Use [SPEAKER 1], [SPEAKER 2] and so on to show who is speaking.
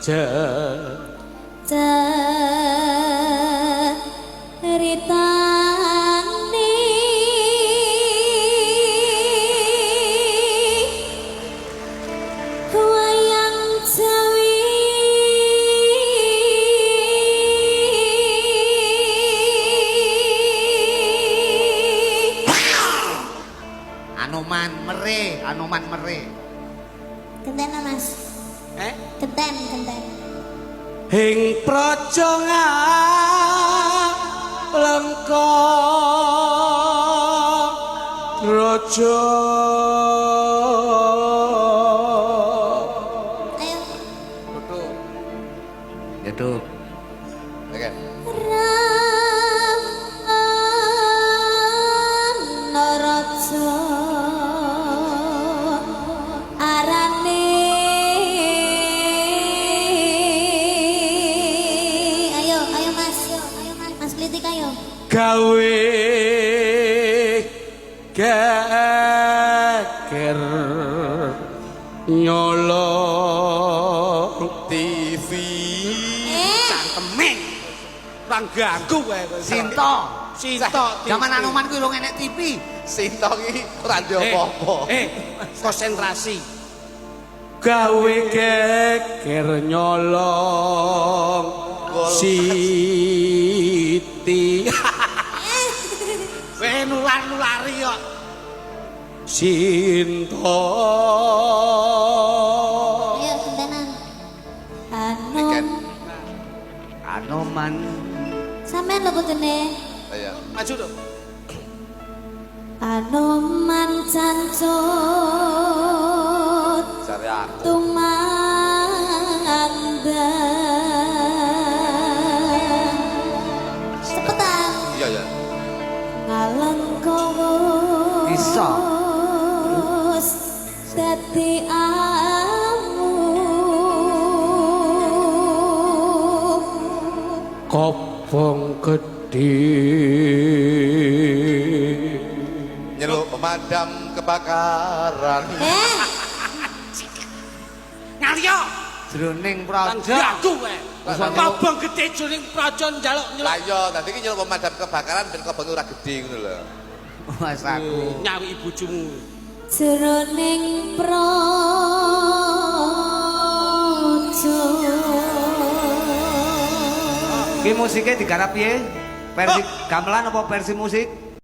[SPEAKER 1] Ceritane wayang Jawi
[SPEAKER 2] Anoman mere, Anoman mere.
[SPEAKER 1] Genten, Mas.
[SPEAKER 3] Eh?
[SPEAKER 1] Genten, genten.
[SPEAKER 3] Ing praja Ngalengka raja.
[SPEAKER 1] Ayo.
[SPEAKER 2] Duduk. Ya duk.
[SPEAKER 4] Oke.
[SPEAKER 1] Rama raja arane. Ayo, ayo Mas. Ayo Mas, Mas Klitik ayo.
[SPEAKER 3] Gawe geger nyolong
[SPEAKER 4] TV.
[SPEAKER 1] Eh,
[SPEAKER 3] cangkeme ora ganggu kowe.
[SPEAKER 2] Sinto.
[SPEAKER 3] Sinto.
[SPEAKER 2] Zaman Anoman kuwi urung enek TV.
[SPEAKER 4] Sinto ki ora ndek apa-apa.
[SPEAKER 3] Konsentrasi. Gawe geger nyolong Siti. Kowe nular-nulari kok. Sinto.
[SPEAKER 1] Ayo gentenan.
[SPEAKER 4] Niken.
[SPEAKER 1] Anom
[SPEAKER 2] Anoman.
[SPEAKER 1] Sampean lho kudune.
[SPEAKER 4] Ayo.
[SPEAKER 3] Maju to.
[SPEAKER 1] Anoman cancut
[SPEAKER 4] Jare aku.
[SPEAKER 1] Tumandang. Cepetan.
[SPEAKER 4] Iya ya.
[SPEAKER 1] Ngalengka
[SPEAKER 2] Iso.
[SPEAKER 1] wus dadi amu.
[SPEAKER 3] Kobong gedhe.
[SPEAKER 4] Nyeluk pemadam kebakaran.
[SPEAKER 1] Eh,
[SPEAKER 3] Ngalyo.
[SPEAKER 2] Jroning praja.
[SPEAKER 3] Ganggu kowe.
[SPEAKER 4] Lah,
[SPEAKER 3] Kobong gedhe jroning praja njaluk nyeluk.
[SPEAKER 4] Lah iya, dadi ki nyeluk pemadam kebakaran ben kobonge ora gedhe ngono lho.
[SPEAKER 2] Mas aku.
[SPEAKER 3] Nyawi bojomu.
[SPEAKER 1] Jroning praja.
[SPEAKER 2] Ki musike digarap piye? Versi gamelan apa versi musik?